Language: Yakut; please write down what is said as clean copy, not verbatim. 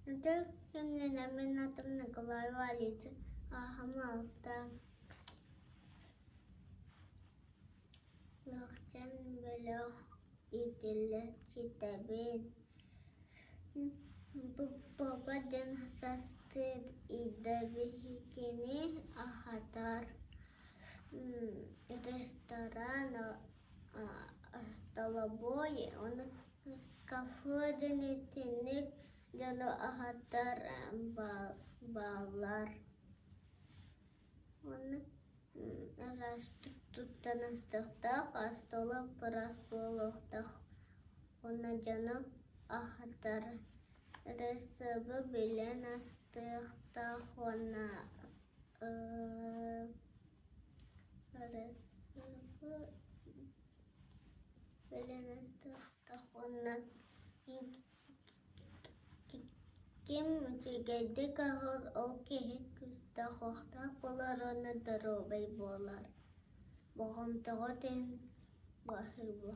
Ытык күнүнэ мин атым Николаева Алиса ааһым алта Лөхчэн бөлөх иитиллээччитэбин. Папа диэн састыыр идэ биһигини аһатар ресторан, остолобуой уонна кафе диэн итинник дьону аһатар бааллар. Уонна ыраастык туттан астыахтаах, остуола ыраас буолуохтаах уонна дьону аһатар рецебы билэн астыахтаах уонна рецебы билэн астыахтаах уонна Ким үчүгэйдик аһыыр, ол киһи күүстээх-уохтаах буолар уонна доруобай буолар. Болҕомтоҕо түһэн баһыыба.